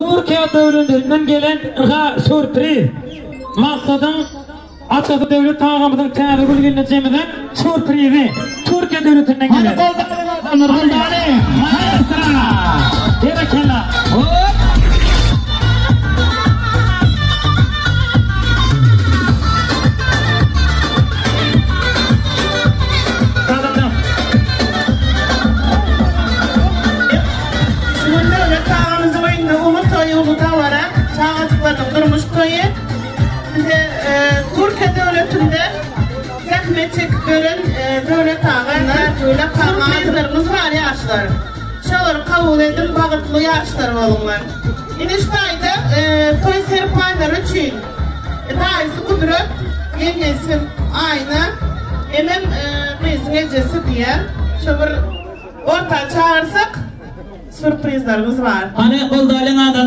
Türkiýe döwletinden gelen ynha sýurpriz. Maksadyň atasy Döwlet agamyzyň Täzegül gelnejemize sýurprizi. Türkiýe döwletinden gelen. Hany goldaly. Maestro. Berekella. Hop. Sazanda. Şu gün Döwlet agamyzyň öýünde uly toý, uly dabara, çagajyklarynyň durmuş toýy. Bize Türkiýe döwletinde zähmet çekip ýören Döwlet aga sýurprizlerimiz bar ýaşlar. Şolary kabul ediň, bagtly ýaşlar boluňlar. Ine şu taýda toý serpaýlary üçin daýysy Gudrat, ýeňňesi Aýna, hemem gyzyň ejesi diýýär. Şo bir Orta çagyrsak sürprizlerimiz bar. Hany goldalyň adamlar.